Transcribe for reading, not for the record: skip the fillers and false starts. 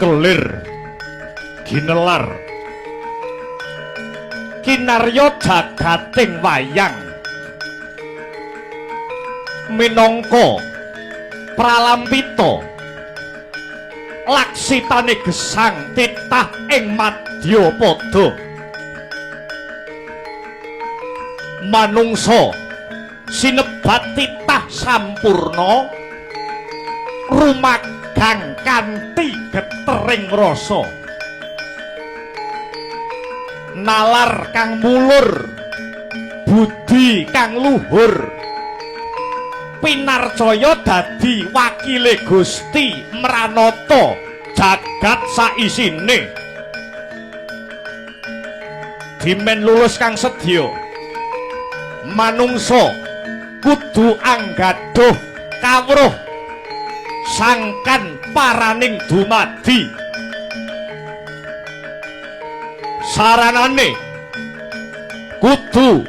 Kelir ginelar kinarya jagating wayang minangka pralampita laksitane gesang titah ing madyapada. Manungsa sinebat titah sampurna rumagang kanthi getering rasa, nalar kang mulur, budi kang luhur, pinarcaya dadi wakile Gusti mranata jagat saisine. Dimen lulus kang sedya, manungsa kudu anggaduh kawruh sangkan paraning dumadi. Saranane kudu